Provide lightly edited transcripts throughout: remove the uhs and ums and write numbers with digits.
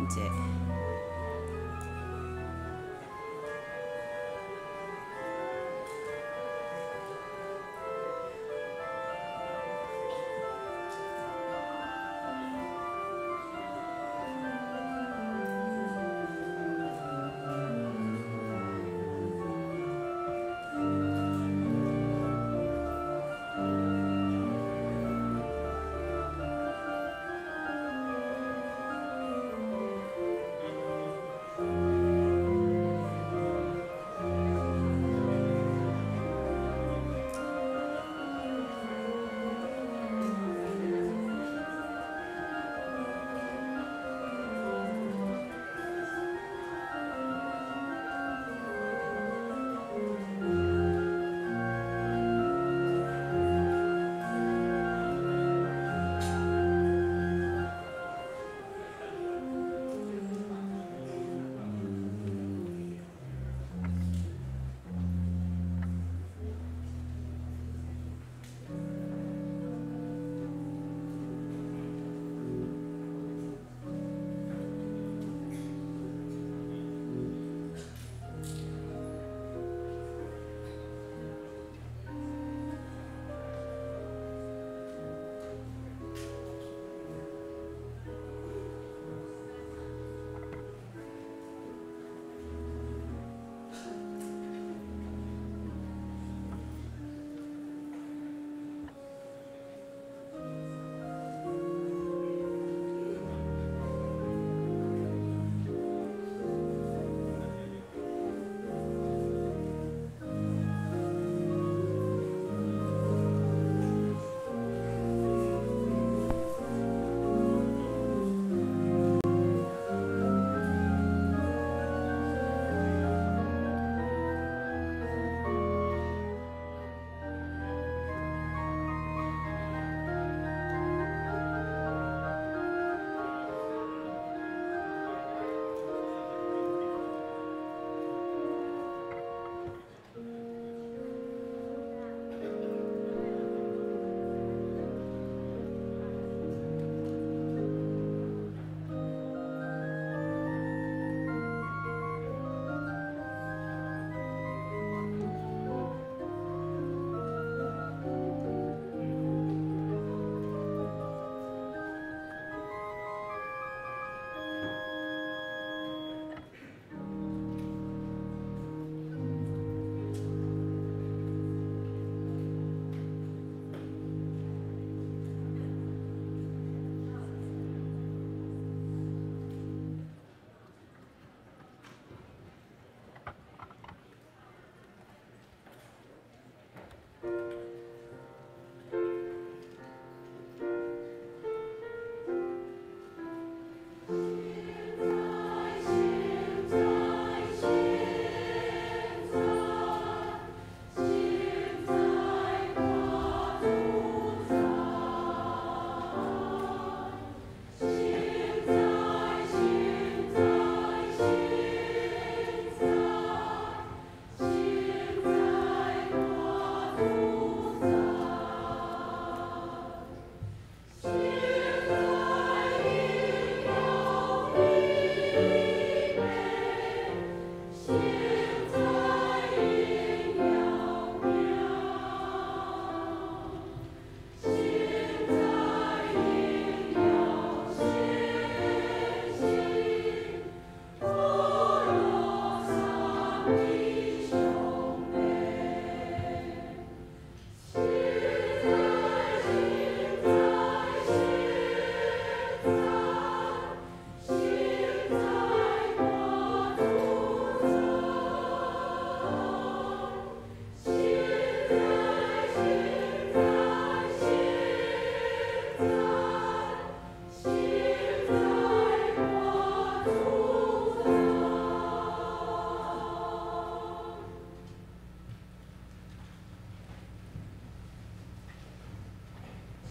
者。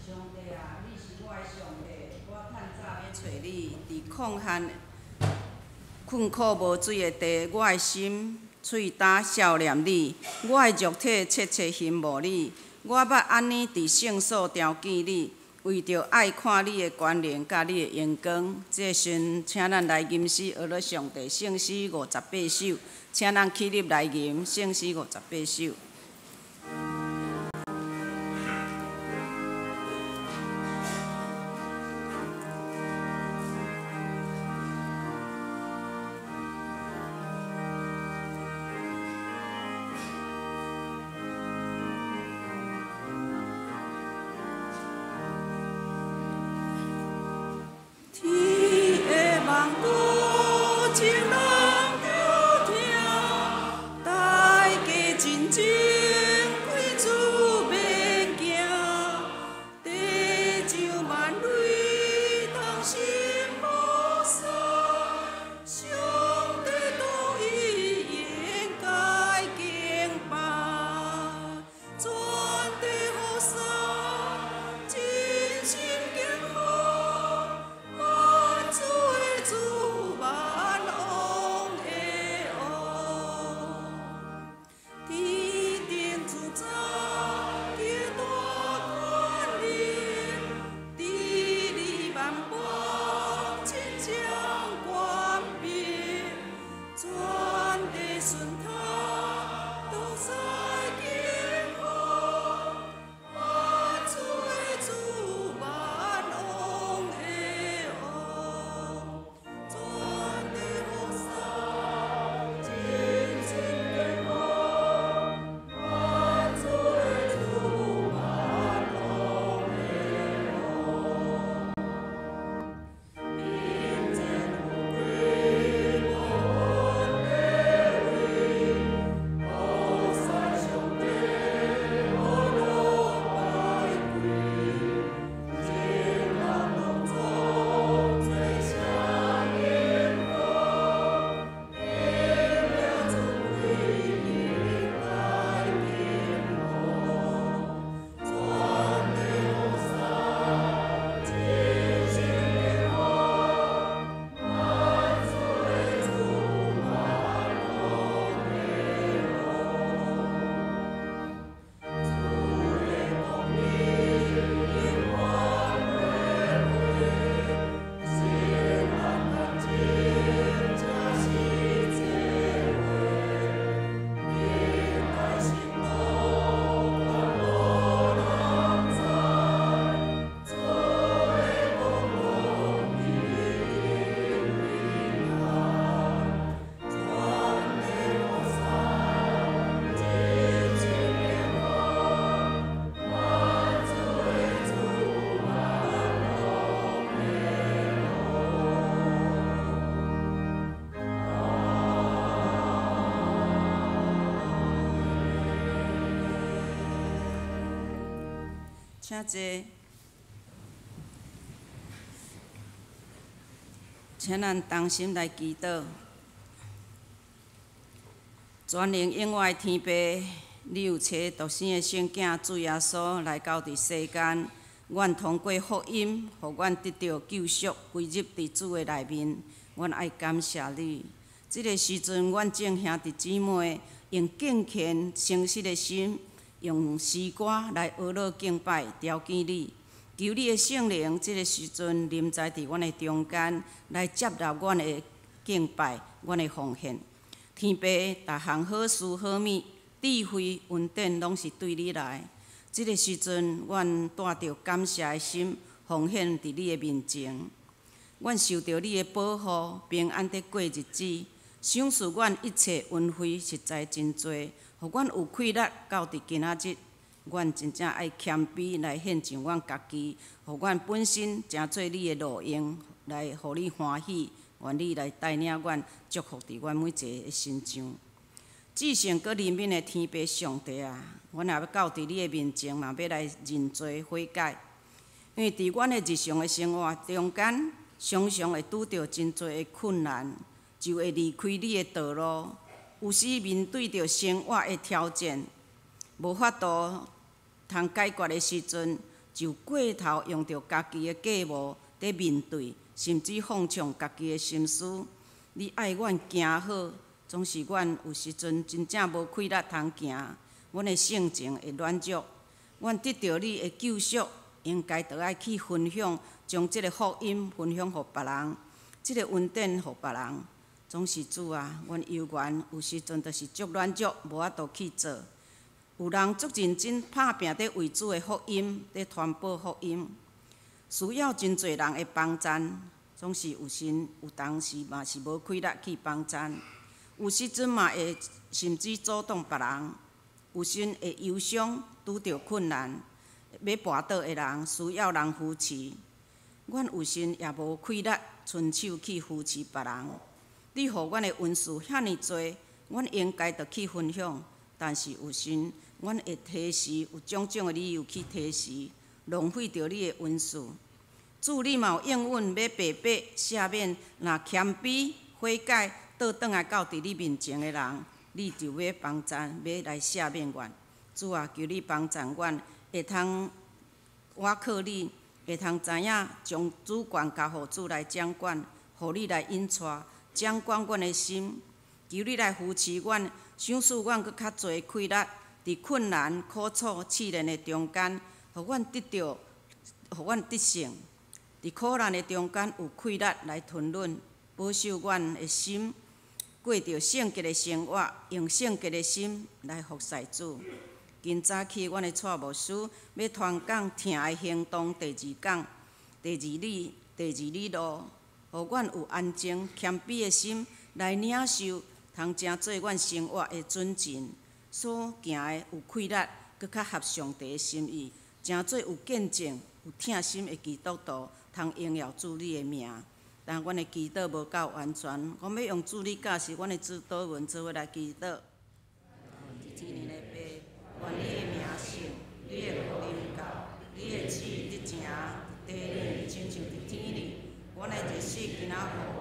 上帝啊，你是我的上帝，我趁早欲揣你，伫曠旱困苦無水的地，我的心喙焦數念你，我的肉體切切欣慕你。我欲按呢佇聖所朝見你，為著愛看你的權能佮你的榮光，這个時陣請咱來吟詩，學了上帝聖詩五十八首，請咱起立來吟聖詩五十八首。請坐，請咱同心來祈禱。全能永活的天父，你有差獨生的聖囝主耶穌來到佇世間，阮通過福音，予阮得著救贖，歸入佇主的內面。阮愛感謝你。這个時陣，阮眾兄弟姊妹用敬虔誠實的心，用詩歌來學樂敬拜，朝見你。求你的聖靈，這个時陣臨在佇阮的中間，來接納阮的敬拜，阮的奉獻。天父，逐項好事好物、智慧、恩典，攏是對你來。這个時陣，阮帶著感謝的心，奉獻佇你的面前。阮受著你的保護，平安地過日子。賞賜阮一切恩惠，實在真濟，予阮有氣力到佇今仔日。阮真正愛謙卑來獻上阮家己，予阮本身成做你的路用，來予你歡喜。願你來帶領阮，祝福佇阮每一个身上。至聖閣憐憫的天父上帝啊，阮也欲到佇你的面前，嘛欲來認罪悔改。因為佇阮的日常的生活中間，常常會拄著真濟的困難，就會離開你的道路。有時面對著生活的挑戰，無法度通解決的時陣，就過頭用著家己的計謀佇面對，甚至放縱家己的心思。你愛阮行好，總是阮有時陣真正無氣力通行，阮的性情會軟弱。阮得著你的救贖，應該著愛去分享，將這个福音分享予別人，這个恩典予別人。總是主啊，阮猶原有時陣就是足軟弱，無法度去做。有人足認真拍拚佇為主的福音，佇傳播福音，需要真濟人的幫贊。總是有時有當時嘛是無氣力去幫贊，有時陣嘛會甚至阻擋別人，有時會憂傷，拄著困難，欲跋倒的人需要人扶持。阮有時也無氣力，伸手去扶持別人。你予阮的恩賜遐爾濟，阮應該著去分享。但是有時，阮會推辭，有種種的理由去推辭，浪費著你的恩賜。主，你嘛有應允欲白白赦免，若謙卑悔改，倒轉來到佇你面前的人，你就欲幫贊，欲來赦免阮。主啊，求你幫贊阮，會通倚靠你，會通知影將主權交予主來掌管，予你來引帶，掌管阮的心。求你來扶持阮，賞賜阮閣較濟氣力，佇困難、苦楚、試煉的中間，予阮得著，予阮得勝。佇苦難的中間有氣力來吞忍，保守阮的心，過著聖潔的生活，用聖潔的心來服侍主。今早起，阮的蔡牧師欲傳講疼的行動第二講，第二里路，予阮有安靜、謙卑的心來領受，通成做阮生活的準繩，所行的有氣力，閣較合上帝的心意，成做有見證、有疼心的基督徒，通榮耀主你的名。但阮的祈禱無夠完全，我欲用主你教示阮的主禱文做伙來祈禱。天的父，願你的名聖，你的國臨到，你的旨意得成，佇地裡親像佇天裡。阮的日食今仔予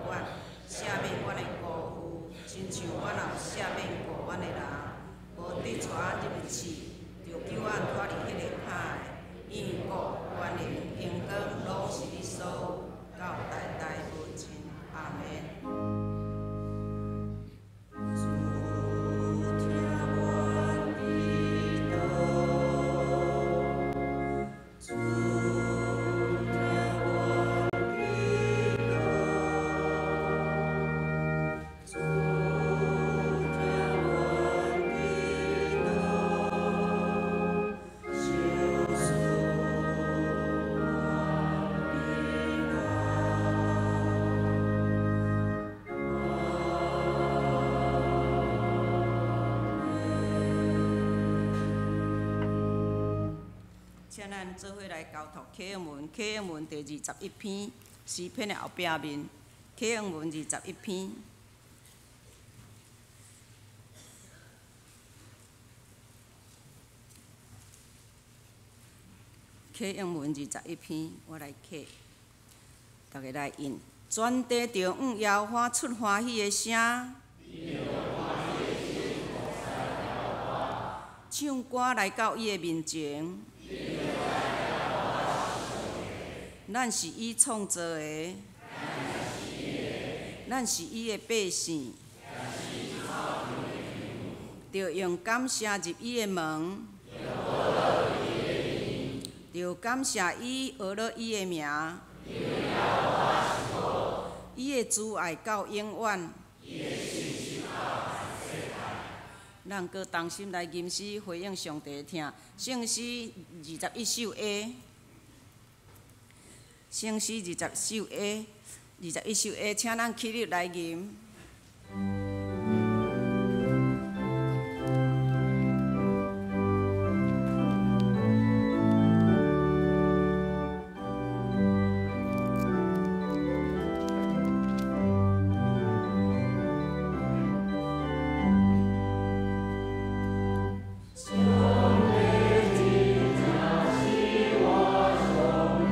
阮，赦免阮的辜負，親像阮也有赦免過阮的人。無得帶阮入去試，著救阮脫離彼个歹的。因為國、權能、榮光，攏是你所有，到代代無盡。阿門。主聽阮祈禱，主聽阮祈禱，主聽阮祈禱，賞賜阮平安。請咱做伙來交託啟應文，啟應文第21篇，詩篇的後壁面，啟應文二十一篇。啟應文二十一篇，我來啟，逐家來應。全地著向耶和華出歡喜的聲，唱歌來到伊的面前。咱是伊創造的，咱是伊的百姓，著用感謝入伊的門，著感謝伊，學了伊的名。伊的慈愛到永遠。咱閣同心來吟詩回應上帝的疼，聖詩21首 A，聖詩二十首 A，21首 A，請咱起立來吟。上帝真正是我上帝，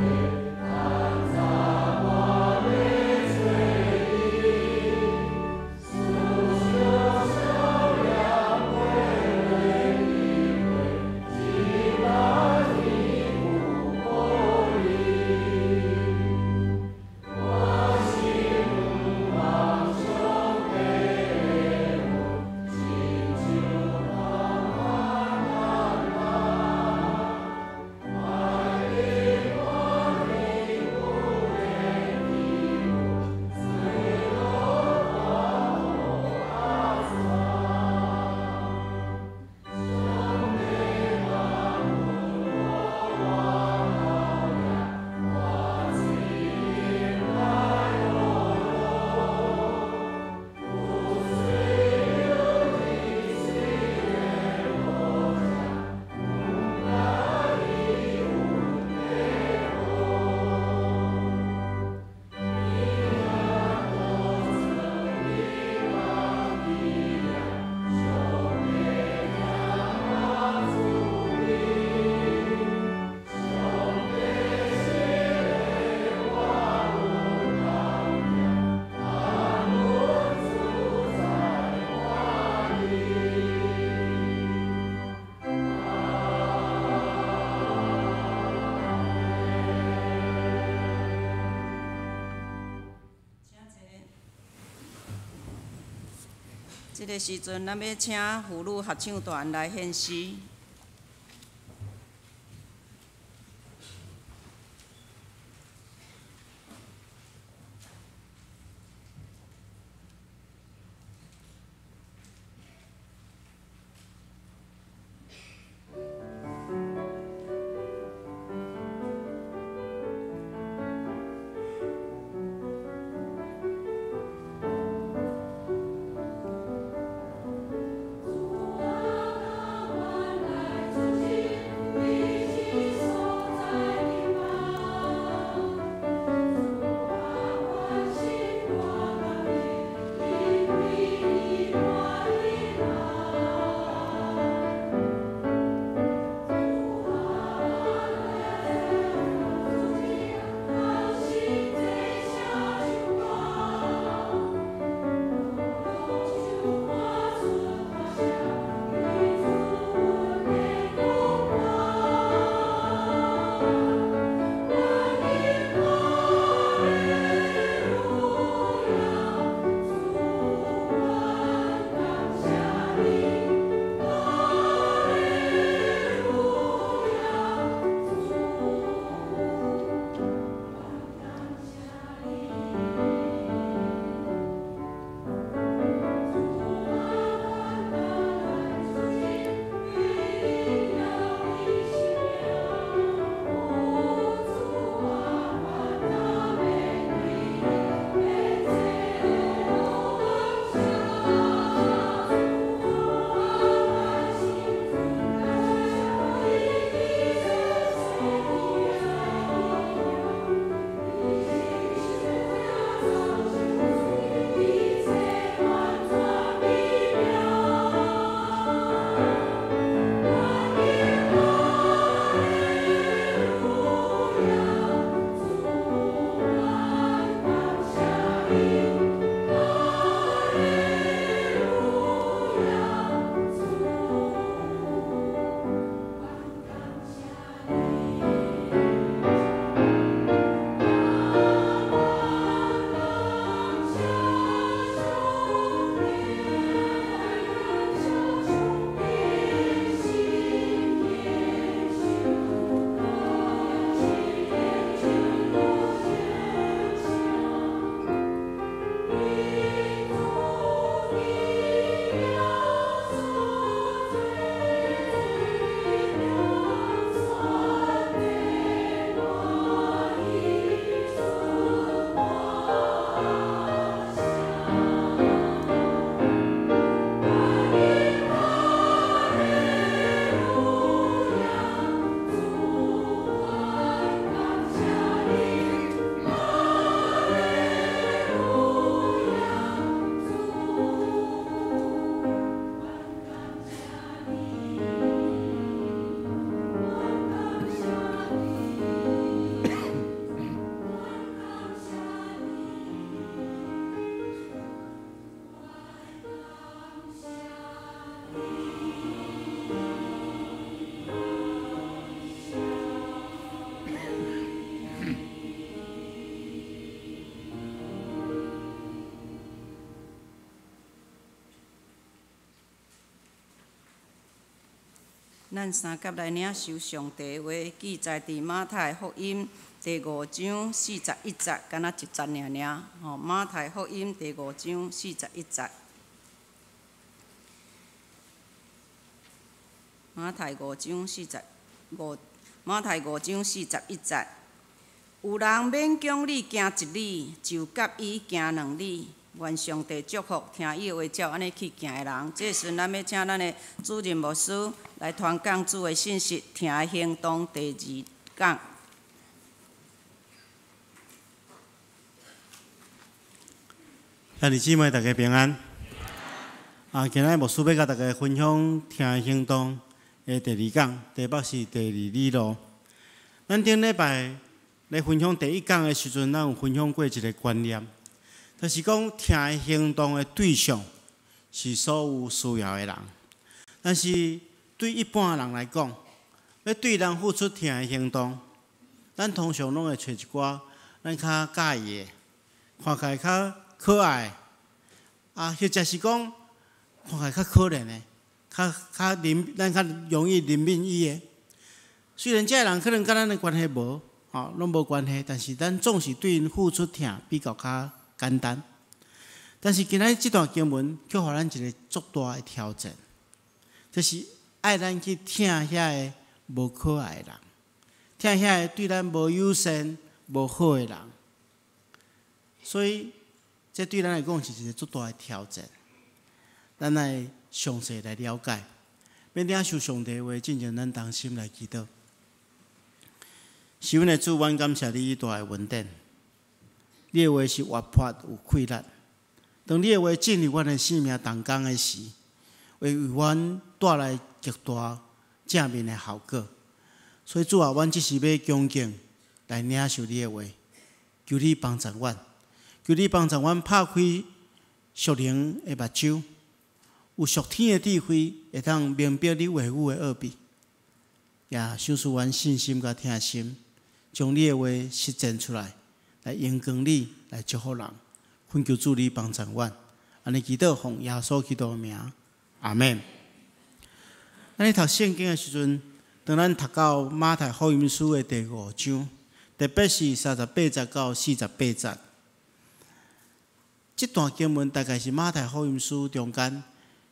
這个時陣，咱欲請婦女合唱團來獻詩。咱三佮來領受上帝話，記載佇馬太福音第五章四十一節，敢若一節爾爾。吼，馬太福音第五章四十一節。馬太五章四十五，馬太五章四十一節。有人勉強你行一里，就佮伊行兩里。願上帝祝福聽伊的話照按呢去行的人。這時陣，咱欲請咱的主任牧師來傳講主的信息，疼的行動第二講。兄弟姊妹，大家平安。啊，今仔日牧師欲共大家分享疼的行動的第二講，題目是第二里路。咱頂禮拜咧分享第一講的時陣，咱有分享過一个觀念。就是講，疼的行動的對象是所有需要的人，但是對一般人來講，欲對人付出疼的行動，咱通常攏會揣一寡咱較佮意的，看起來較可愛，啊，或者是講看起來較可憐的，較較憐，咱較容易憐憫伊的。雖然這个人可能佮咱的關係無，吼，攏無關係，但是咱總是對𪜶付出疼比較較簡單。但是今仔日這段經文，卻予咱一個足大的挑戰，就是愛咱去疼遐個無可愛的人，疼遐個對咱無友善、無好的人。所以，這對咱來講是一個足大的挑戰。咱愛詳細來了解，欲領受上帝話，進前咱同心來祈禱。是阮的主，阮感謝你大的恩典。你的話是活潑有氣力。當你的話進入阮的生命當中的時，會為阮帶來極大正面的效果。所以主啊，阮這時欲恭敬來領受你的話，求你幫助阮，求你幫助阮拍開屬靈的目睭，有屬天的智慧，會當明白你話語的奧秘，也賞賜阮信心佮疼心，將你的話實踐出來，來榮光你，來祝福人。懇求主你幫助阮，按呢祈禱奉耶穌基督的名，阿門。咱咧讀聖經的時陣，當咱讀到馬太福音書的第五章，特別是38節到48節，這段經文大概是馬太福音書中間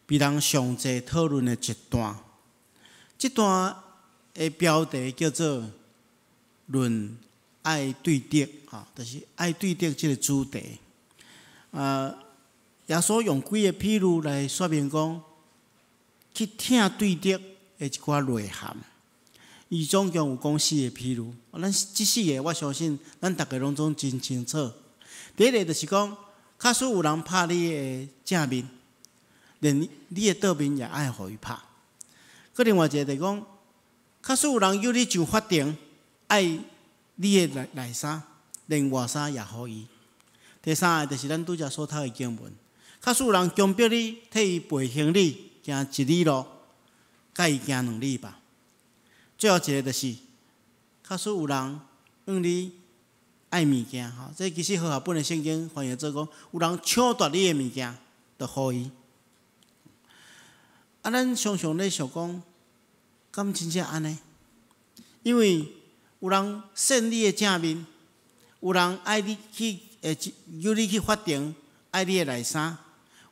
被人上濟討論的一段。這段的標題叫做“論愛對敵”，吼，就是愛對敵這个主題。耶穌用幾个譬喻來說明講，去疼對敵的一寡內涵。伊總共有講四个譬喻，咱這四个我相信咱逐家攏總真清楚。第一个就是講，假使有人拍你的正面，連你的倒面也愛予伊拍。閣另外一个就是講，假使有人叫你上法庭，愛你的內內衫，連外衫也予伊。第三个就是咱拄才所讀的經文，假使有人強迫你替伊背行李行一里路，共伊行兩里吧。最後一个就是，假使有人向你愛物件，吼，這其實和合本的聖經翻譯做講，有人搶奪你的物件，就予伊。啊，咱常常咧想講，敢真正按呢？因為有人扇你的正面，有人愛你去，會叫你去法庭，愛你的內衫；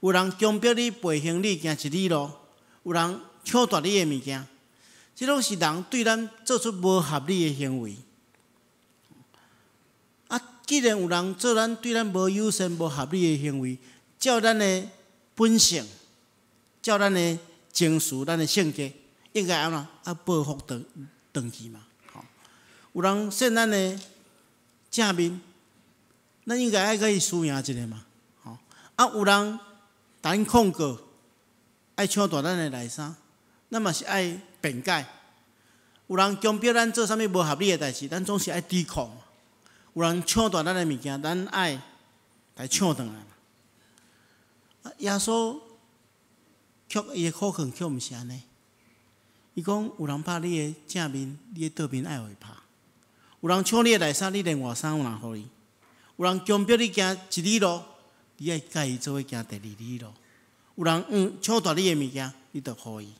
有人強迫你背行李行一里路；有人搶奪你的物件，這攏是人對咱做出無合理的行為。啊，既然有人做咱對咱無友善、無合理的行為，照咱的本性，照咱的情緒、咱的性格，應該按怎？啊，報復轉轉去嘛。吼，有人扇咱的正面，咱應該愛共伊輸贏一下嘛。吼，啊，有人共咱控告，愛搶奪咱的內衫，咱嘛是愛辯解。有人強迫咱做啥物無合理的代誌，咱總是愛抵抗。有人搶奪咱的物件，咱愛來搶轉來嘛。啊，耶穌卻伊的口氣卻毋是按呢。伊講有人拍你的正面，你的倒面愛予伊拍；有人搶你的內衫，你連外衫嘛予伊；有人強迫你行一里路，你愛共伊做伙行第二里路；有人搶奪你的物件，你就予伊。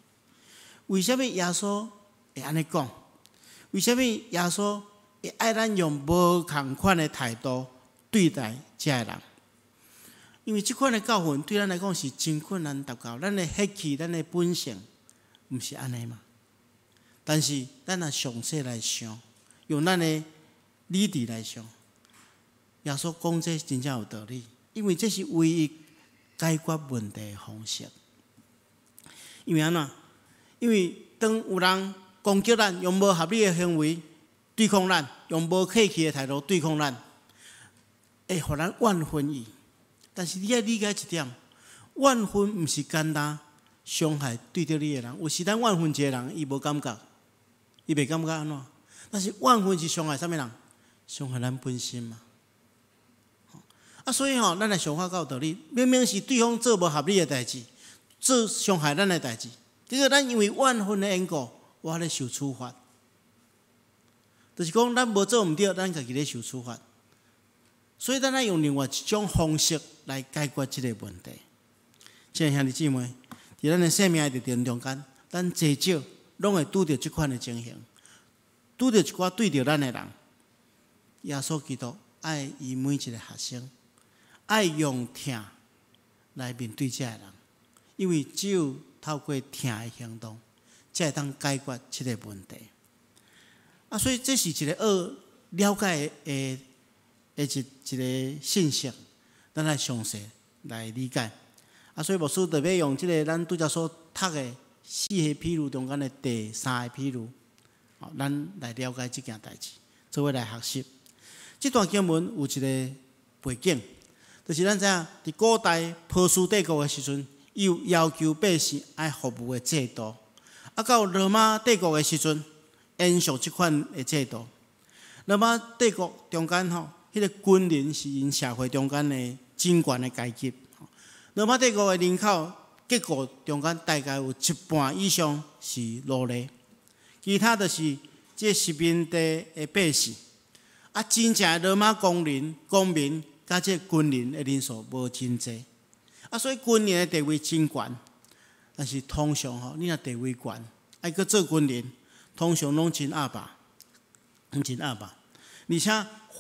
為啥物耶穌會按呢講？為啥物耶穌會愛咱用無仝款的態度對待這个人？因為這款的教訓對咱來講是真困難達到，咱的血氣、咱的本性，毋是按呢嘛？但是咱若詳細來想，用咱的理智來想，耶穌講這真正有道理，因為這是唯一解決問題的方式。因為按怎？因為當有人攻擊咱，用無合理的行為對抗咱，用無客氣的態度對抗咱，會予咱怨恨伊。但是你愛理解一點，怨恨毋是簡單傷害對著你的人，有時咱怨恨一個人，伊無感覺，伊袂感覺按怎？但是怨恨是傷害啥物人？傷害咱本身嘛。啊，所以吼，咱來想法較有道理。明明是對方做無合理的代誌，做傷害咱的代誌，結果咱因為怨恨的緣故，我咧受處罰。就是講，咱無做毋對，咱家己咧受處罰。所以，咱愛用另外一種方式來解決這个問題。親愛兄弟姊妹，佇咱的生命的歷程中間，咱濟少攏會拄著這款的情形，拄著一寡對著咱的人。耶穌基督愛伊每一個學生，愛用疼來面對這个人，因為只有透過疼的行動，才會當解決這個問題。啊，所以這是一個愛了解的一個信息，咱來詳細來理解。啊，所以牧師特別用這個咱拄才所讀的四個譬喻中間的第三個譬喻，咱來了解這件代誌，做伙來學習。這段經文有一個背景，就是咱知影佇古代波斯帝國的時陣，伊有要求百姓愛服務的制度。啊，到羅馬帝國的時陣，延續這款的制度。羅馬帝國中間吼，彼個軍人是𪜶社會中間的真懸的階級。羅馬帝國的人口結構中間大概有一半以上是奴隸，其他就是這殖民地的百姓。啊，真正的羅馬公民佮這軍人的人數無真濟。啊，所以軍人的地位真懸。但是通常吼，你若地位懸，愛閣做軍人，通常攏真壓霸，攏真壓霸。而且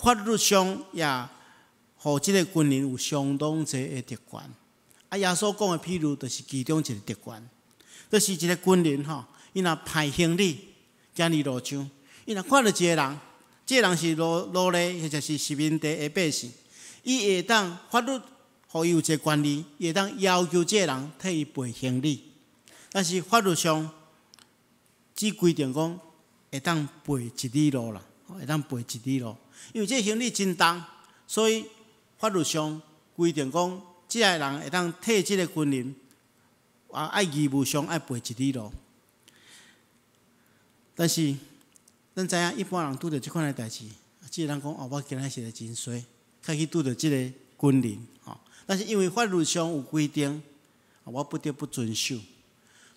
法律上也予這個軍人有相當濟的特權。啊，耶穌講的譬喻就是其中一個特權，就是一個軍人吼，伊若歹行李行佇路上，伊若看著一個人，這個人是奴隸或者是殖民地的百姓，伊會當法律予伊有一個權利，伊會當要求這個人替伊背行李。但是法律上只規定講會當背一里路啦，會當背一里路，因為這個行李真重，所以法律上規定講，這个人會當替這個軍人啊，愛義務上愛背一里路。但是咱知影一般人拄著這款的代誌，這個人講哦，我今仔實在真衰，較去拄著這個軍人吼。但是因為法律上有規定，我不得不遵守。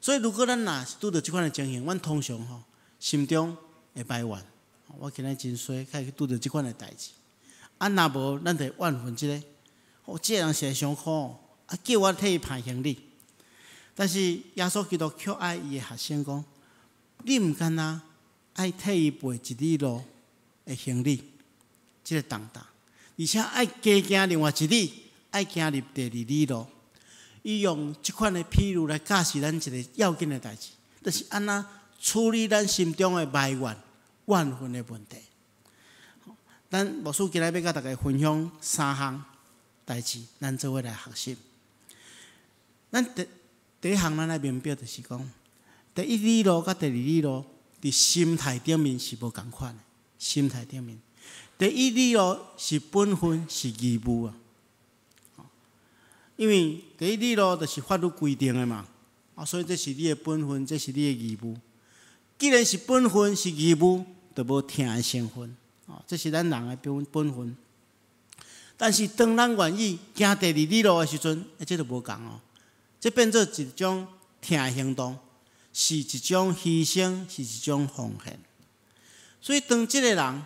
所以如果咱若是拄著這款的情形，阮通常吼心中會埋怨，我今仔真衰，較去拄著這款的代誌。啊，若無，咱就會怨恨這個，哦，這個人實在傷苦，啊，叫我替伊抬行李。但是耶穌基督卻愛伊的學生講：你毋干焦愛替伊背一里路的行李，這個重擔，而且愛加行另外一里，愛行入第二里路。伊用這款的譬喻來教示咱一個要緊的代誌，就是按怎處理咱心中的埋怨、怨恨的問題。咱牧師今日欲佮大家分享三項代誌，咱做伙來學習。咱第一項，咱愛明白就是講，第一里路佮第二里路，佇心態頂面是無仝款的。心態頂面，第一里路是本分，是義務啊。因為第一里路就是法律規定的嘛，啊，所以這是你的本分，這是你的義務。既然是本分是義務，就無疼的成分。哦，這是咱人的本分。但是當咱願意行第二里路的時陣，欸，這就無仝哦。這變做一種疼的行動，是一種犧牲，是一種奉獻。所以當這個人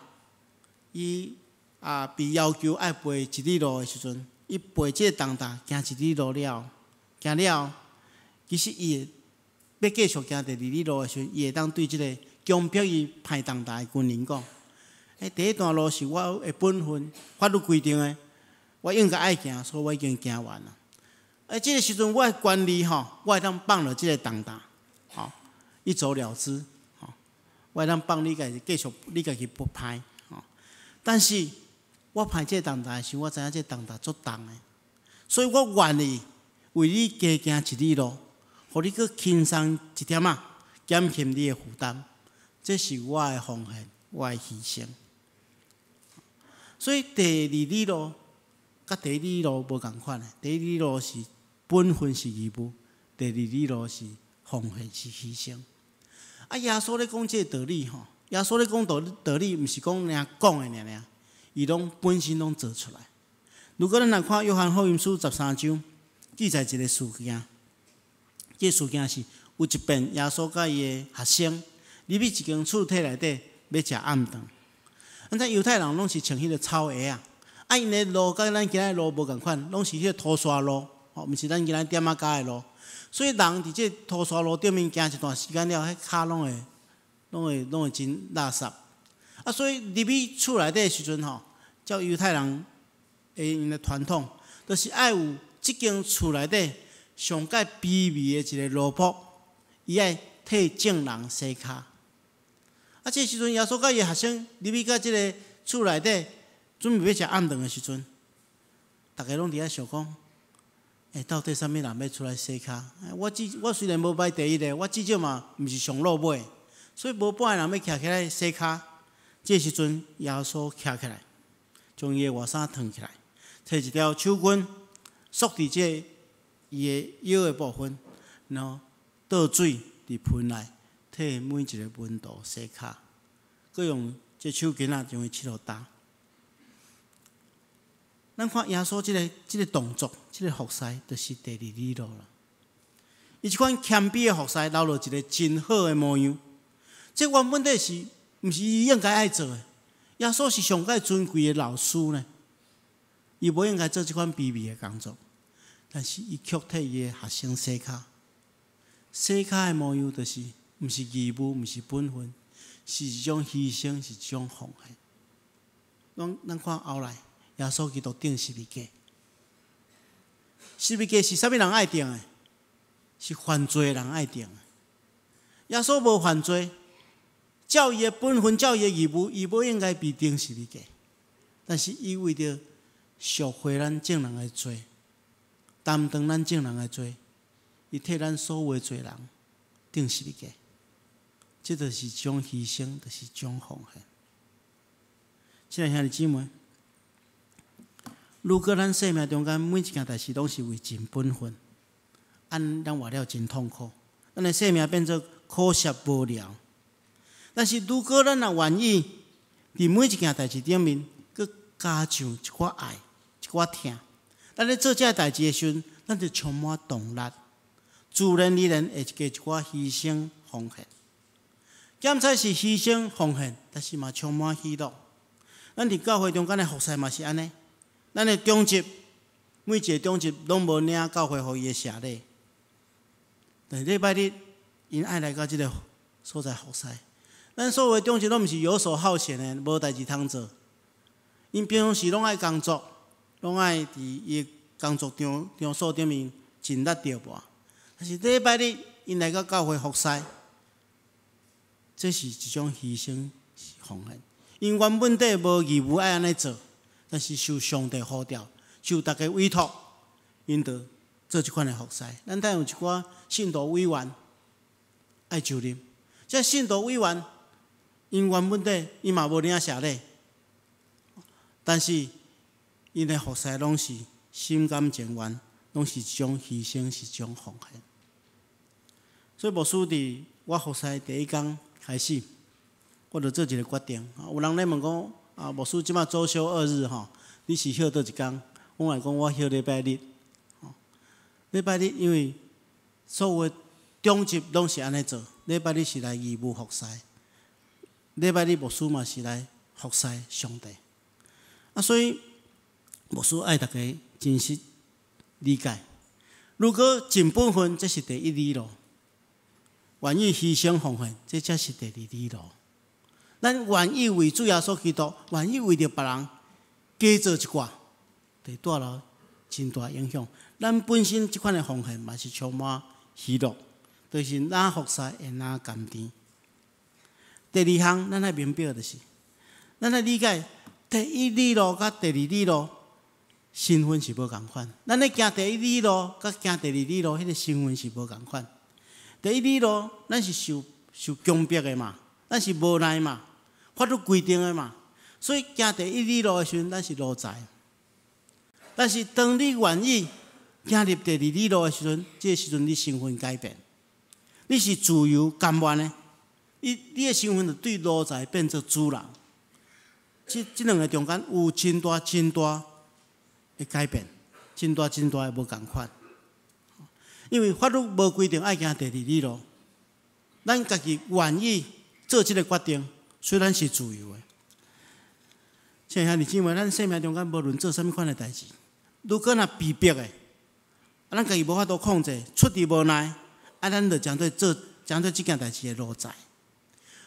伊啊被要求愛背一里路的時陣，伊背這個重擔行一里路了，行了，其實伊會欲繼續行第二里路的時陣，伊會當對這個強迫伊抬重擔的軍人講：欸，第一段路是我的本分，法律規定的，我應該愛行，所以我已經行完了。欸，這個時陣我的權利吼，我會當放落這個重擔，吼，一走了之，吼，我會當放你家己繼續，你家己不歹，吼。但是我抬這個重擔的時，我知影這個重擔足重的，所以我願意為你加行一里路，予你閣輕鬆一點仔，減輕你的負擔。這是我的奉獻，我的犧牲。所以第二里路佮第一里路無仝款的，第一里路是本分是義務，第二里路是奉獻是犧牲。啊，耶穌咧講這個道理吼，耶穌咧講道理，毋是講爾講的爾爾，伊攏本身攏做出來。如果咱來看約翰福音書13章，記載一個事件，這個事件是有一遍耶穌佮伊的學生入去一間厝體內底欲食暗頓。咱知猶太人攏是穿彼個草鞋仔，啊，𪜶的路佮咱今仔路無仝款，攏是彼個塗沙路，吼，吼，毋是咱今仔店仔跤的路。所以人佇這塗沙路頂面行一段時間了，彼跤攏會真垃圾。啊，所以入去厝內底的時陣吼，照猶太人的𪜶的傳統，就是愛有這間厝內底上蓋卑微的一個奴僕，伊愛替眾人洗跤。啊，這時陣耶穌佮伊的學生入去到這个厝內底，準備欲食暗頓的時陣，逐家攏佇遐想講：欸，到底啥物人欲出來洗跤？我雖然無排第一个，我至少嘛毋是上落尾，所以無半个人欲徛起來洗跤。這時陣，耶穌徛起來，將伊的外衫脫起來，提一條手巾束佇這伊的腰的部分，然後倒水佇盆內，替每一个門徒洗跤，閣用這手巾仔將伊拭予焦。咱看耶穌這个動作，這个服侍，就是第二里路啦。伊這款謙卑的服侍，留落一个真好的模樣。這原本底是毋是伊應該愛做的？耶穌是上蓋尊貴的老師呢，伊無應該做這款卑微的工作，但是伊卻替伊的學生洗跤。洗跤的模樣，就是毋是義務，毋是本分，是一種犧牲，是一種奉獻。咱看後來，耶穌基督釘十字架，十字架是啥物人愛釘的？是犯罪的人愛釘的。耶穌無犯罪，照伊的本分，照伊的義務，伊無應該被釘十字架。但是伊為著贖回咱眾人的罪，擔當咱眾人的罪，伊替咱所有的罪人釘十字架。這就是一種犧牲，就是一種奉獻。親愛兄弟姊妹，如果咱生命中間每一件代誌攏是為盡本分，按咱活了真痛苦，咱的生命變做苦澀無聊。但是如果咱若願意佇每一件代誌頂面，閣加上一寡愛、一寡疼，咱咧做這个代誌的時陣，咱就充滿動力，自然而然會加一寡犧牲奉獻。減菜是犧牲奉獻，但是嘛充滿喜樂。咱佇教會中間的服侍嘛是按呢，咱的長執每一个長執攏無領教會予伊的謝禮，但是禮拜日𪜶愛來到這个所在服侍。咱所有的長執攏毋是遊手好閒的，無代誌通做。𪜶平常時攏愛工作，攏愛佇伊的工作場所頂面盡力著無。但是禮拜日𪜶來到教會服侍，這是一種犧牲奉獻。𪜶原本底無義務愛按呢做，但是受上帝呼召，受大家委託，𪜶就做這款的服侍。咱等有一寡信徒委員愛就任，這信徒委員，𪜶原本底伊嘛無領謝禮，但是𪜶的服侍攏是心甘情願，攏是一種犧牲，是一種奉獻。所以牧師佇我服侍第一工開始，我就做一个決定。有人咧問講：啊，牧師這擺週休二日吼，你是歇佗一工？我來講，我歇禮拜日。禮拜日因為所有的長執攏是按呢做，禮拜日是來義務服侍，禮拜日牧師嘛是來服侍上帝。啊，所以牧師愛大家真實理解。如果盡本分，這是第一里路；願意犧牲奉獻，這才是第二里路。咱願意為主耶穌基督，願意為著別人加做一寡，會帶來真大影響。咱本身這款的奉獻嘛是充滿喜樂，就是若服侍會若甘甜。第二項，咱愛明白的就是，咱愛理解第一里路佮第二里路身份是無仝款。咱咧行第一里路佮行第二里路，彼个身份是無仝款。第一里路，咱是受強迫的嘛，咱是無奈嘛，法律規定的嘛，所以行第一里路的時陣，咱是奴才。但是當你願意行入第二里路的時陣，這个時陣你身份改變，你是自由甘願的，你的身份就對奴才變做主人。這兩个中間有真大真大的改變，真大真大的無仝款。因為法律無規定愛行第二里路，咱家己願意做這个決定，所以咱是自由的。親愛兄弟姊妹，咱生命中間無論做啥物款的代誌，如果若被迫的，啊，咱家己無法度控制，出佇無奈，啊，咱就成做做成做這件代誌的奴才。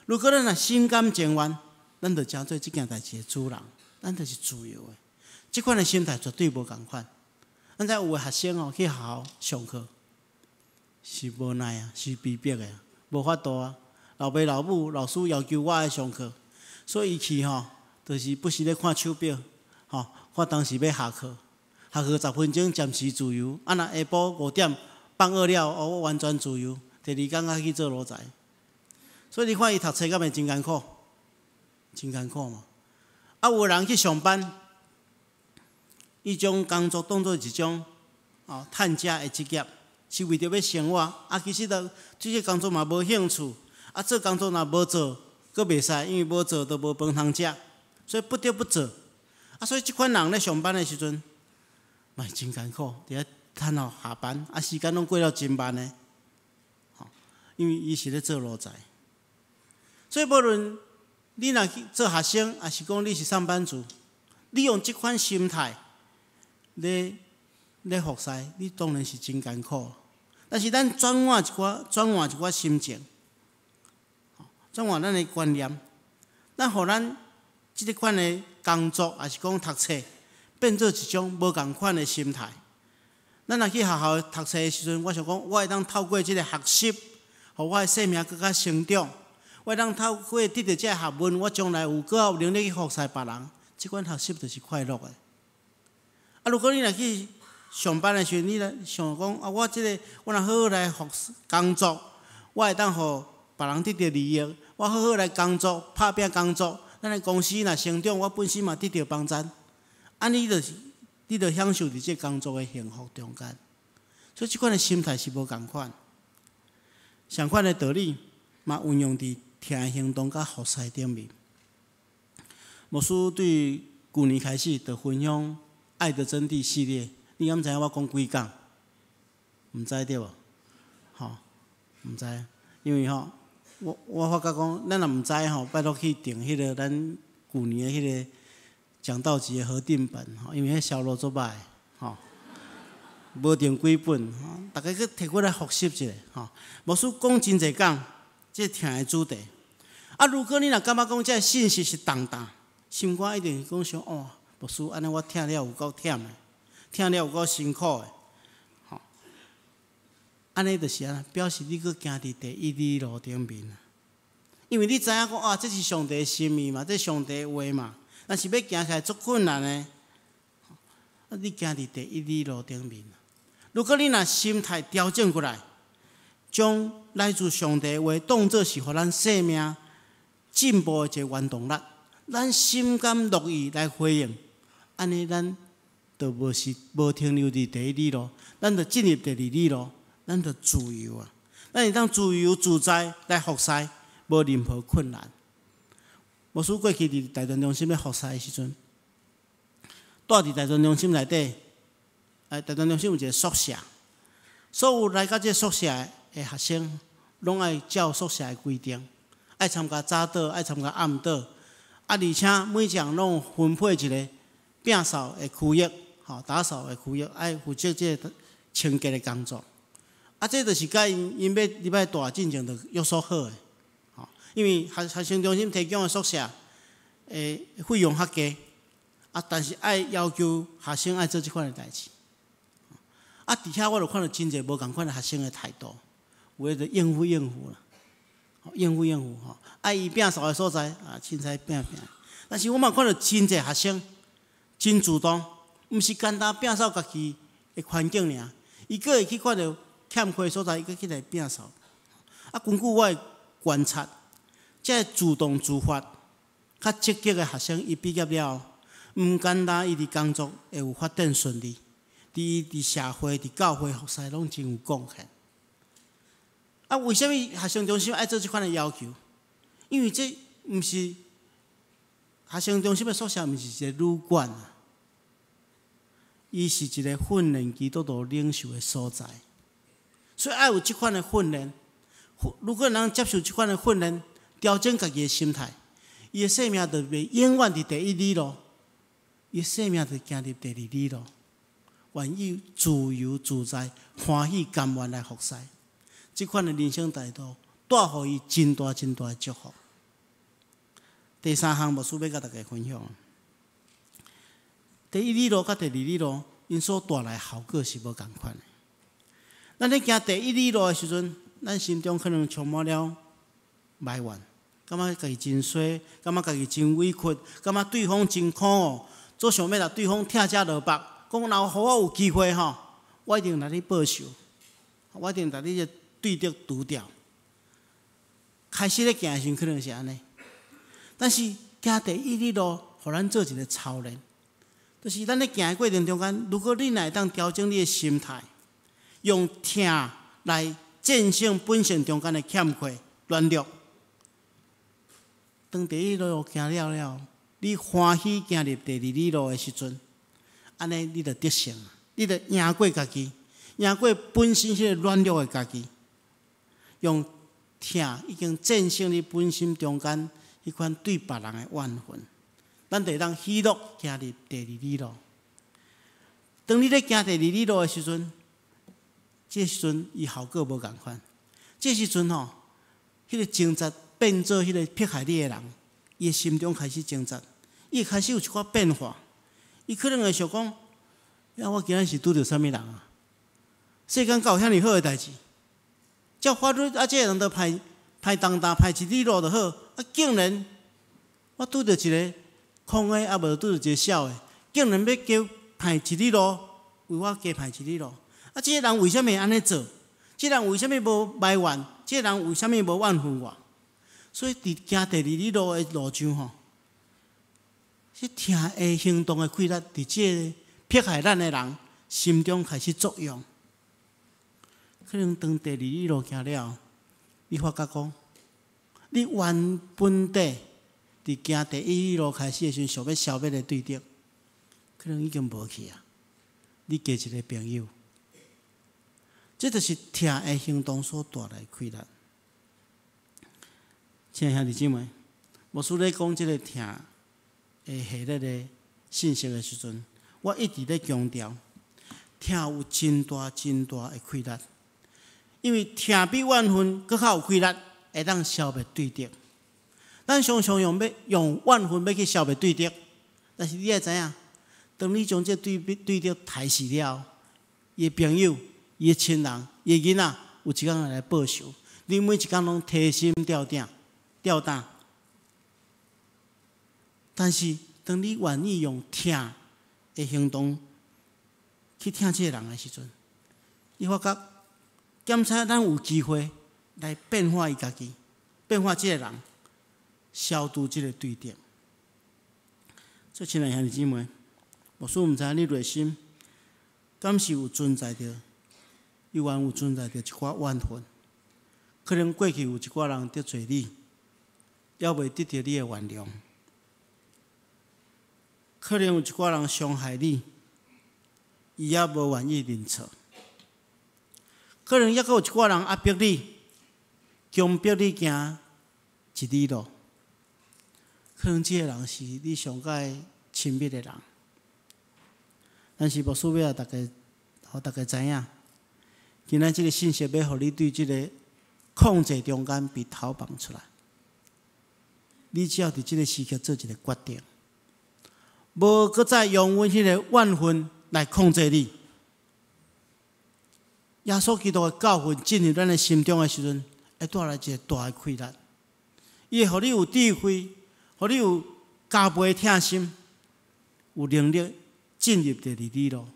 如果咱若心甘情願，咱就成做這件代誌的主人，咱就是自由的。這款的心態絕對無仝款。咱知有的學生哦，去學校上課是無奈啊，是被逼的，無法度啊。老爸老母、老師要求我愛上課，所以伊去吼，就是不時咧看手錶，吼，看當時欲下課，下課10分鐘暫時自由。啊，若下晡5點放學了，哦，我完全自由。第二工才去做奴才。所以你看伊讀冊敢袂真艱苦？真艱苦嘛。啊，有的人去上班，伊將工作當做一種哦趁食的職業，是為著欲生活。啊，其實就這個工作嘛無興趣，啊，做工作若無做，閣袂使，因為無做就無飯通食，所以不得不做。啊，所以這款人咧上班的時陣，嘛是真艱苦，佇遐趁到下班，啊，時間攏過了真慢的，吼，因為伊是咧做奴才。所以無論你若去做學生，抑是講你是上班族，你用這款心態咧服侍，你當然是真艱苦。但是咱轉換一寡，轉換一寡心情，轉換咱的觀念，咱予咱這個款的工作，抑是講讀冊，變做一種無仝款的心態。咱若去學校讀冊的時陣，我想講，我會當透過這個學習，予我的生命閣較成長。我會當透過得著這个學問，我將來有閣較有能力去服侍別人。這款學習就是快樂的。啊，如果你若去上班的時陣，你若想講啊，我這个我若好好來服侍工作，我會當予別人得著利益。我好好來工作，拍拚工作，咱的公司若成長，我本身嘛得著幫贊。按呢就是你就享受佇這工作的幸福中間。所以這款的心態是無仝款。相款的道理嘛，運用佇聽行動佮服侍頂面。牧師對舊年開始就分享《愛的真諦》系列，你敢知影我講幾講？毋知對無？吼，毋知，因為吼，我發覺講，咱若毋知吼，拜託去訂彼个咱舊年的彼个講道集的合訂本，吼，因為彼銷路足䆀，吼，無訂幾本，吼，逐家閣提過來複習一下，吼。牧師講真濟講，這疼的主題。啊，如果你若感覺講這个信息是重擔，心肝一定講想哦，牧師按呢我聽了有夠忝的，聽了有夠辛苦的，吼。按呢就是按呢，表示你閣行佇第一里路頂面啊。因為你知影講啊，這是上帝的心意嘛，這是上帝的話嘛，但是欲行起來足困難的。啊，你行佇第一里路頂面。如果你若心態調整過來，將來自上帝的話當做是予咱生命進步的一個原動力，咱心甘樂意來回應，按呢咱就無是無停留佇第一里路，咱就進入第二里路，咱就自由啊！咱會當自由自在來服侍，無任何困難。牧師過去佇大屯中心咧服侍的時陣，蹛佇大屯中心內底，哎，大屯中心有一個宿舍，所有來到這個宿舍的學生，攏愛照宿舍的規定，愛參加早禱，愛參加暗禱，啊，而且每一人攏有分配一个摒掃的區域，吼，打掃的區域，愛負責這个清潔的工作。啊，這就是佮𪜶𪜶欲入來蹛進前就約束好的，吼，因為學生中心提供的宿舍的費用較低，啊，但是愛要求學生愛做這款的代誌。啊，佇遐我就看著真濟無仝款的學生的態度，有的就應付應付啦，應付應付吼，啊，伊摒掃的所在啊，凊彩摒摒。但是我嘛看著真濟學生真主動，毋是干焦摒掃家己的環境爾，伊閣會去看著欠缺的所在，伊閣起來摒掃。啊，根據我的觀察，這个主動自發、較積極的學生，伊畢業了後，毋干焦伊佇工作會有發展順利，佇伊佇社會、佇教會服侍攏真有貢獻。啊，為啥物學生中心愛做這款的要求？因為這毋是學生中心的宿舍，毋是一個旅館啊，伊是一個訓練基督徒領袖的所在，所以愛有這款的訓練。如果人接受這款的訓練，調整家己的心態，伊的生命就袂永遠佇第一里路，伊的生命就行入第二里路。願意自由自在、歡喜甘願來服侍，這款的人生態度，帶予伊真大真大的祝福。第三項，牧師欲佮大家分享。第一里路佮第二里路，𪜶所帶來效果是無仝款的。咱咧行第一里路的時陣，咱心中可能充滿了埋怨，感覺家己真衰，感覺家己真委屈，感覺對方真可惡，做想欲共對方拆遮落腹，講若予我有機會吼，我一定來你報仇，我一定共你這對敵除掉。開始咧行的時陣可能是按呢，但是行第一里路，予咱做一個操練，就是咱咧行的過程中間，如果你若會當調整你的心態，用疼來戰勝本性中間的欠缺、軟弱。當第一里路行了了，你歡喜行入第二里路的時陣，按呢你就得勝，你就贏過家己，贏過本身彼个軟弱的家己，用疼已經戰勝你本身中間彼款對別人的怨恨，咱就會當喜樂行入第二里路。當你咧行第二里路的時陣，這時陣伊效果無仝款。這時陣吼，彼個掙扎變做彼個迫害你的人，伊的心中開始掙扎，伊會開始有一寡變化。伊可能會想講：呀，我今仔是拄著啥物人啊？世間敢有遐爾好的代誌？照法律啊，這個人就判判重擔判一里路就好，啊，竟然我拄著一個空的，啊無拄著一個痟的，竟然欲加判一里路，為我加判一里路。啊，這個人為啥物會按呢做？這個人為啥物無埋怨？這個人為啥物無怨恨我？所以佇行第二里路的路上吼，這疼的行動的氣力，佇這個迫害咱的人心中開始作用。可能當第二里路行了，你發覺講，你原本底佇行第一里路開始的時陣，想欲消滅的對敵，可能已經無去啊。你加一個朋友，這就是疼的行動所帶來的氣力。親愛兄弟姊妹，牧師咧講這個疼的系列的信息的時陣，我一直咧強調，疼有真大真大的氣力，因為疼比怨恨閣較有氣力，會當消滅對敵。咱常常用欲用怨恨欲去消滅對敵，但是你愛知影，當你將這對對敵刣死了，伊的朋友、伊的親人、伊的囡仔，有一工會來報仇。你每一工攏提心吊膽、吊膽。但是，當你願意用疼的行動去疼這個人的時陣，你發覺檢查咱有機會來變化伊家己，變化這個人，消除這個對敵。所以，親愛兄弟姊妹，牧師毋知影你內心敢是有存在著，猶原有存在著一寡怨恨，可能過去有一寡人得罪你，猶未得著你的原諒。可能有一寡人傷害你，伊猶無願意認錯。可能猶閣有一寡人壓迫你，強迫你行一里路。可能這個人是你上蓋親密的人，但是牧師欲予大家，予大家知影，今仔這個信息欲予你對這個控制中間被逃放出來。你只要佇這個時刻做一個決定，無閣再用阮彼個怨恨來控制你。耶穌基督的教訓進入咱的心中的時陣，會帶來一個大的氣力。伊會予你有智慧，予你有加倍的疼心，有能力進入第二里路。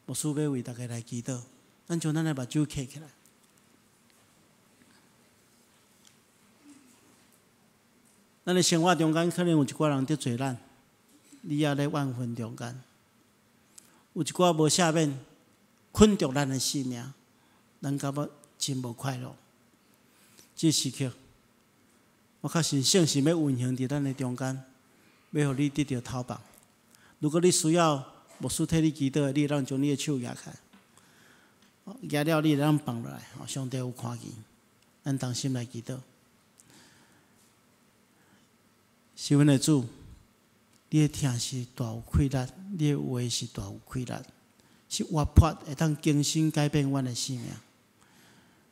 牧師欲為大家來祈禱，咱將咱的目睭閉起來。咱的生活中間可能有一寡人得罪咱，你猶咧怨恨中間，有一寡無赦免捆著咱的性命，咱感覺真無快樂。這時刻，我確信聖神欲運行佇咱的中間，欲予你得著透放。如果你需要牧師替你祈禱的，你會當將你的手舉起來，舉了你會當放落來，上帝有看見，咱同心來祈禱。是阮的主，你的疼是大有氣力，你的話是大有氣力。是活潑，會當更新改變阮的生命。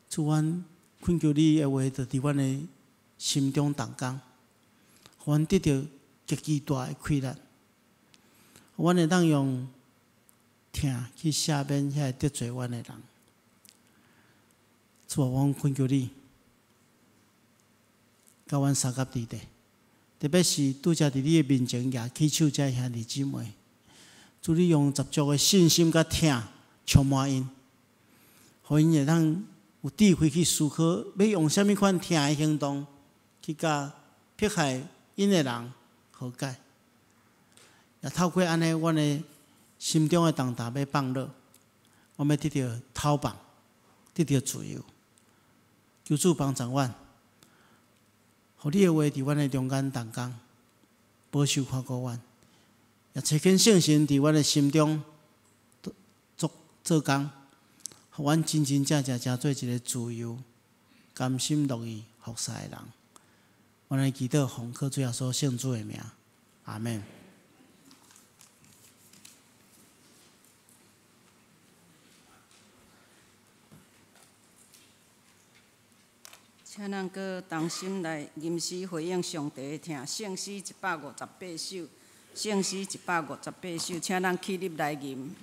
主，阮懇求你的話，就佇阮的心中動工，予阮得著極其大的氣力，阮會當用疼去赦免遐個得罪阮的人。主啊，阮懇求你，佮阮相佮佇咧，特別是拄才佇你的面前舉起手這兄弟姊妹，主你用十足的信心佮疼充滿𪜶，予𪜶會當有智慧去思考，欲用啥物款疼的行動去佮迫害𪜶的人和解。也透過按呢，阮的心中的重擔欲放落，阮欲得著透放，得著自由。求主幫助阮，予你的話佇阮的中間動工，保守看顧阮，也差遣聖神佇阮的心中做做工，予阮真真正正成做一个自由、甘心樂意服侍的人。阮來祈禱，奉靠主耶穌聖子的名，阿們。請咱閣同心來吟詩回應上帝的疼，聖詩158首，聖詩158首，請咱起立來吟。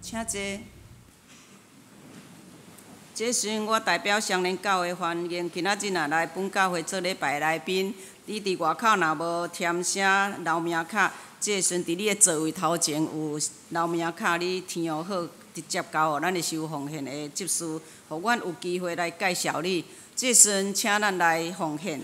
請坐。這時陣，我代表雙連教會歡迎今仔日若來本教會做禮拜的來賓。你佇外口若無填寫留名卡，這時陣佇你的座位頭前有留名卡，你填好，直接交予咱的收奉獻的執事，予阮有機會來介紹你。這時陣，請咱來奉獻。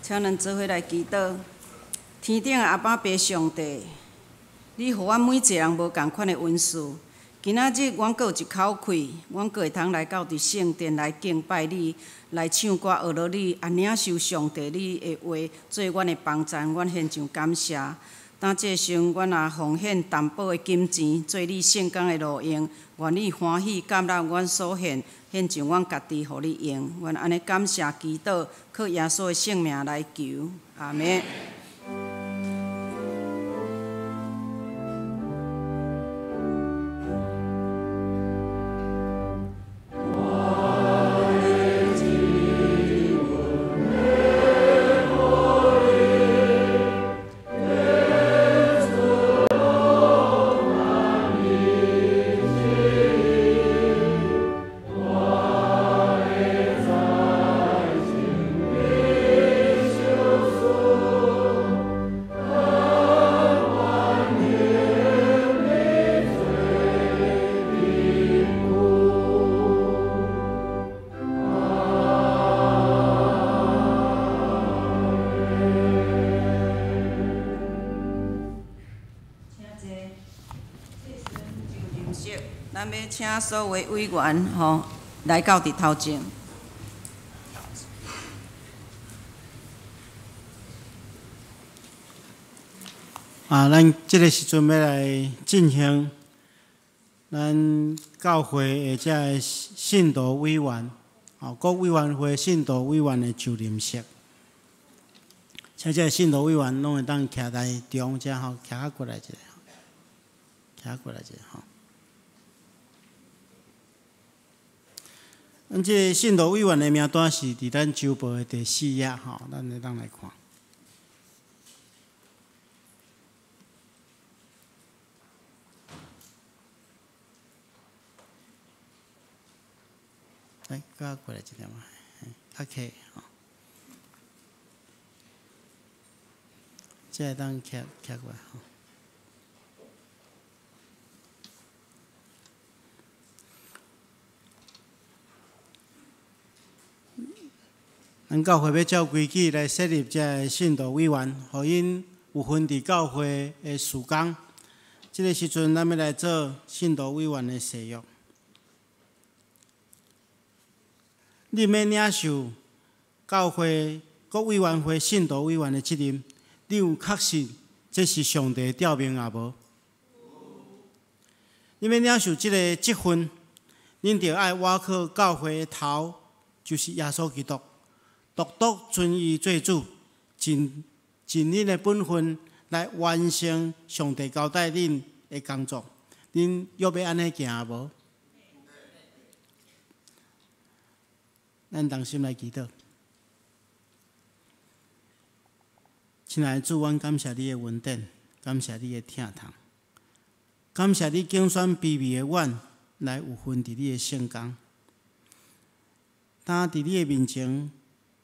請咱做伙來祈禱。天頂的阿爸父上帝，你予阮每一个人無仝款的恩賜。今仔日阮閣有一口氣，阮閣會通來到佇聖殿來敬拜你，來唱歌學落你，也領受上帝你的話做阮的幫贊，阮獻上感謝。當這時陣，阮也奉獻淡薄的金錢，做你聖工的路用，願你歡喜接納阮所獻，獻上阮家己予你用。阮按呢感謝祈禱，靠耶穌的聖名來求，阿們。請所有委員吼來到佇頭前。啊，咱這个時陣欲來進行咱教會的這个信徒委員，吼，各委員會信徒委員的就任式。請這个信徒委員攏會當徛來中遮吼，徛較過來一下，徛較過來一下吼。咱這个信徒委員的名單是佇咱週報的第四頁吼，咱會當來看。來，較過來一點仔，較客吼。這會當徛徛過來吼。咱教會欲照規矩來設立這个信徒委員，予𪜶有份佇教會的事工。這个時陣，咱欲來做信徒委員的誓約。恁欲領受教會各委員會信徒委員的責任，你有確信這是上帝的召命也無？恁欲領受這個職分，恁著愛倚靠教會的頭，就是耶穌基督。獨獨尊伊做主，盡盡恁的本分來完成上帝交代恁的工作。恁欲欲按呢行無？咱同心來祈禱。親愛的主，阮感謝你的恩典，感謝你的疼痛，感謝你揀選卑微的阮來有份佇你的聖工。當佇你的面前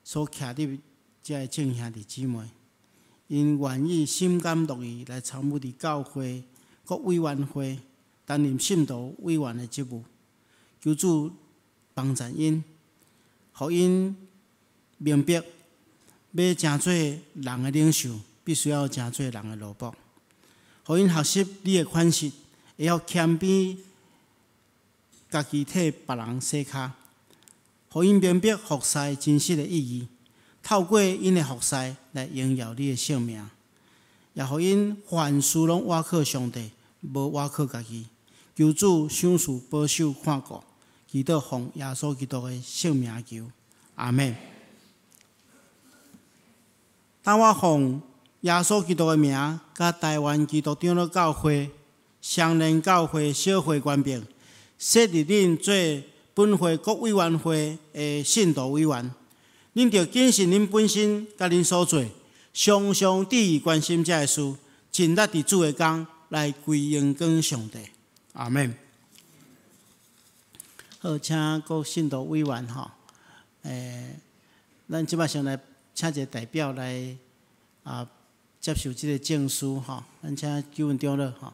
所徛佇遮个眾兄弟姊妹，𪜶願意心甘樂意來參與佇教會各委員會擔任信徒委員的職務，求主幫助𪜶，予𪜶明白，欲成做人的領袖，必須要成做人的奴僕，予𪜶學習你的款式，會曉謙卑，家己替別人洗跤。予𪜶明白服侍真實的意義，透過𪜶的服侍來榮耀你的聖名，也予𪜶凡事攏倚靠上帝，無倚靠家己。求主賞賜保守看顧，祈禱奉耶穌基督的聖名求，阿們。當我奉耶穌基督的名，佮台灣基督長老教會、雙連教會小會官兵，設立恁做本會各委員會的信徒委員，恁著謹慎恁本身佮恁所做，常常注意關心這个事，盡力佇主的工來歸榮光上帝。阿們。好，請各信徒委員吼，咱這擺先來請一个代表來啊接受這个證書吼，咱請救恩長老吼。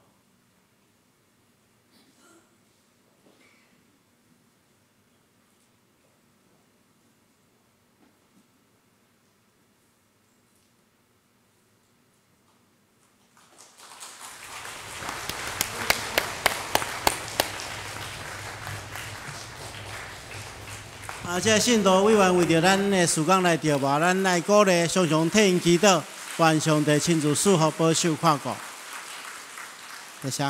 啊，這个信徒委員為著咱的事工來禱告，咱來鼓勵，常常替𪜶祈禱，願上帝親自賜福保守看顧。多謝。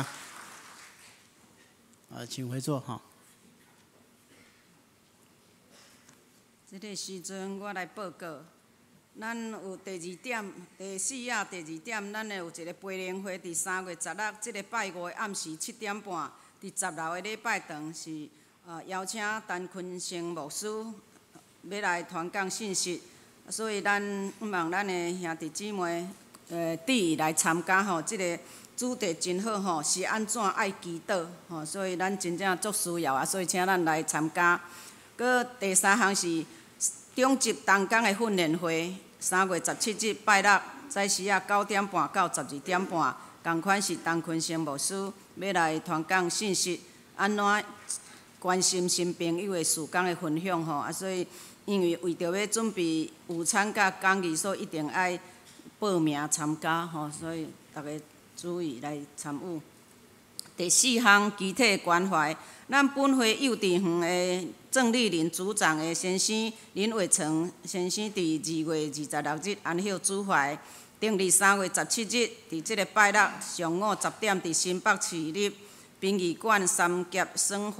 啊，請回座哈。這个時陣我來報告，咱有第二點，第四仔第二點，咱會有一个培靈會，佇3月16這个拜五的暗時7點半，佇十樓的禮拜堂是邀請陳坤生牧師欲來傳講信息，所以咱向望咱的兄弟姊妹致意來參加吼，這个主題真好吼，是按怎愛祈禱吼，所以咱真正足需要啊，所以請咱來參加。閣第三項是中職同工的訓練會，3月17日拜六早時仔9點半到12點半，仝款是陳坤生牧師欲來傳講信息，按怎關心新朋友的事工的分享吼，啊，所以因為為著欲準備午餐佮講義，所以一定愛報名參加吼，所以逐家注意來參與。第四項，肢體關懷，咱本會幼稚園的鄭麗玲組長的先生林偉成先生，佇2月26日安息主懷。頂日3月17日，佇這个拜六上午10點，佇新北市立殯儀館三峽昇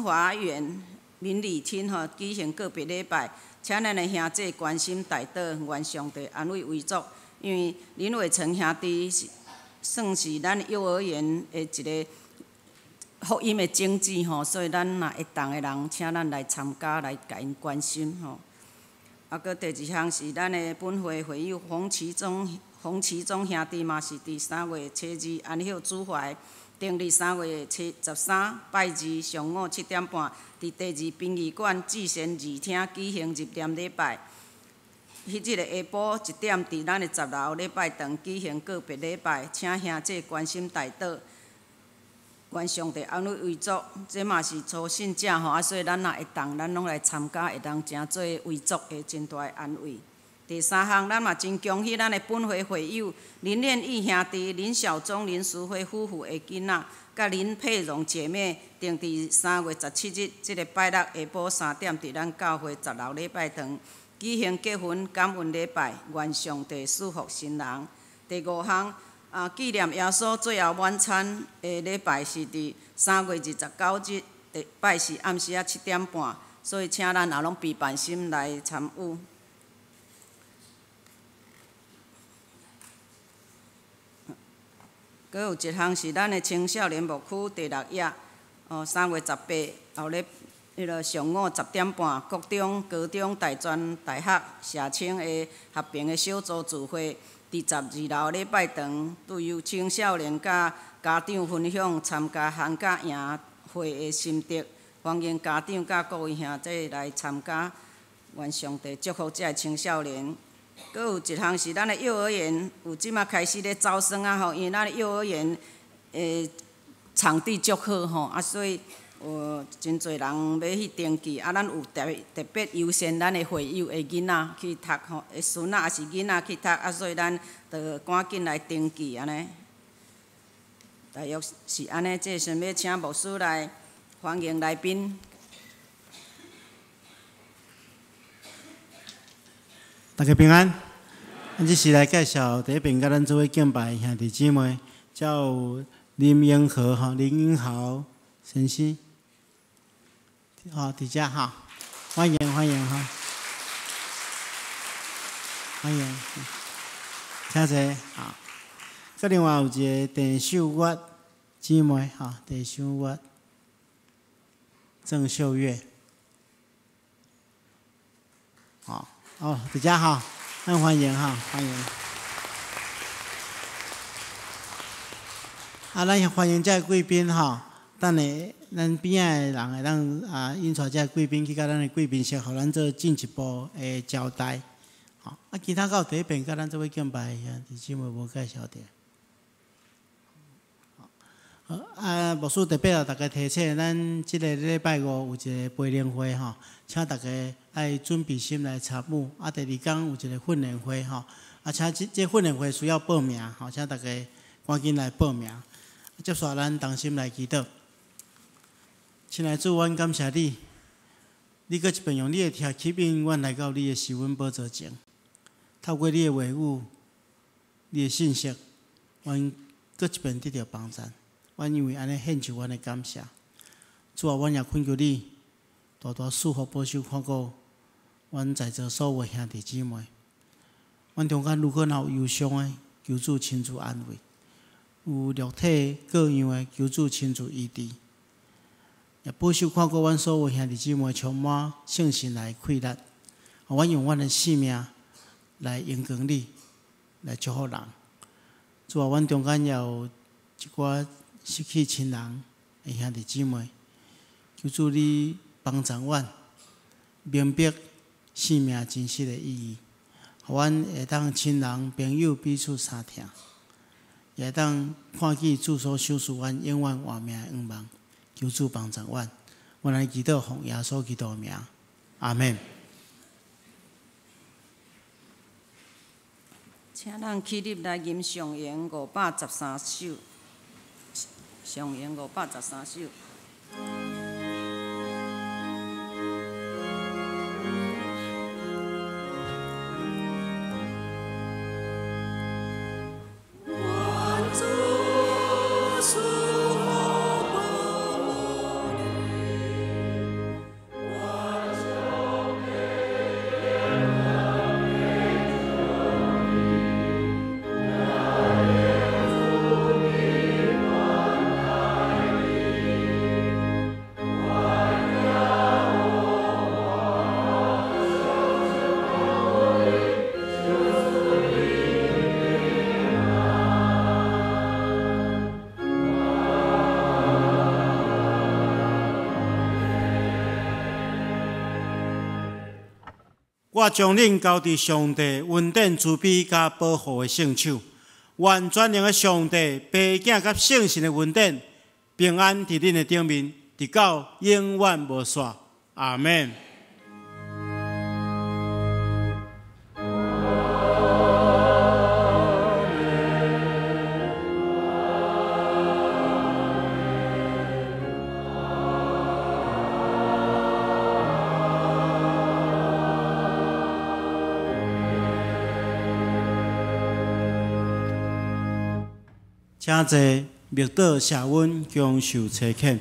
華園民禮廳吼舉行告別禮拜，請咱的兄弟關心代禱，願上帝安慰遺族。因為林偉成兄弟是算是咱幼兒園的一个福音的種子吼，所以咱若會當的人，請咱來參加，來共𪜶關心吼。啊，閣第二項是咱的本會會友洪其中，洪其中兄弟嘛是佇3月初2安息主懷，頂日3月13拜二上午7點半，佇第二殯儀館至善二廳舉行入殮禮拜。彼日的下晡1點，佇咱的十樓禮拜堂舉行告別禮拜，請兄弟關心代禱，願上帝安慰遺族。這嘛是初信者吼，啊，所以咱若會當，咱攏來參加，會當成做遺族的真大的安慰。第三項，咱嘛真恭喜咱的本會會友林練義兄弟、林小忠、林淑慧夫婦的囡仔，佮林佩蓉姐妹，定佇3月17日這个拜六下晡3點，佇咱教會十樓禮拜堂舉行結婚感恩禮拜，願上帝賜福新人。第五項，啊，紀念耶穌最後晚餐的禮拜是佇3月29日，拜四暗時仔7點半，所以請咱也攏備辦心來參與。閣有一項是咱的青少年牧區第六頁，哦，3月18後日。彼个上午10點半，國中、高中、大專、大學、社青的合併的小組聚會，佇12樓禮拜堂，對由青少年佮家長分享參加寒假營會的心得，歡迎家長佮各位兄弟來參加。願上帝祝福這个青少年。閣有一項是咱的幼兒園，有這馬開始咧招生啊吼，因為咱的幼兒園的場地足好吼，啊所以有真濟人欲去登記，啊，咱有特特別優先咱的會友的囡仔去讀吼，的孫仔抑是囡仔去讀，啊，所以咱著趕緊來登記按呢。大約是按呢，這時陣欲請牧師來歡迎來賓。大家平安。咱這時來介紹第一遍佮咱做伙敬拜的兄弟姊妹，叫林英和吼，林英豪先生。好，佇遮哈，歡迎歡迎哈，歡迎，請坐啊。閣另外有一个鄭秀月姊妹哈，鄭秀月，鄭秀月，好，哦，佇遮哈，咱歡迎哈，歡迎。啊，咱歡迎這个貴賓哈，等下咱邊仔的人會當啊，引帶這个貴賓去佮咱的貴賓室，予咱做進一步的交代。吼，啊，其他閣有第一遍佮咱做伙敬拜的兄弟姊妹無介紹著。好，啊，牧師特別予大家提醒，咱這个禮拜五有一個培靈會吼，請大家愛準備心來參與。啊，第二工有一個訓練會吼，啊，請這這訓練會需要報名吼，請大家趕緊來報名。接續咱同心來祈禱。親愛的主，阮感謝你，你閣一遍用你的疼吸引阮來到你的施恩寶座前，透過你的話語、你的信息，阮閣一遍得著幫贊。阮因為按呢獻上阮的感謝。主啊，阮也懇求你，大大賜福保守看顧阮在座所有兄弟姊妹。阮中間如果若有憂傷的，求主親自安慰；有肉體各樣的，求主親自醫治。也保守看顧阮所有兄弟姊妹充滿聖神來氣力，阮用阮的性命來榮光你，來祝福人。主啊，阮中間也有一寡失去親人的兄弟姊妹，求主你幫助阮明白生命真實的意義，予阮會當親人朋友彼此相疼，也會當看見主所賞賜阮永遠活命的願望。求主幫助阮，阮來祈禱奉耶穌基督的名，阿們。請咱起立來吟上詠513首，上詠513首。我將恁交佇上帝恩典慈悲佮保護的聖手，願全能的上帝、父子佮聖神的恩典平安佇恁的頂面，直到永遠無煞。阿們。請坐，默禱謝恩，享受差遣。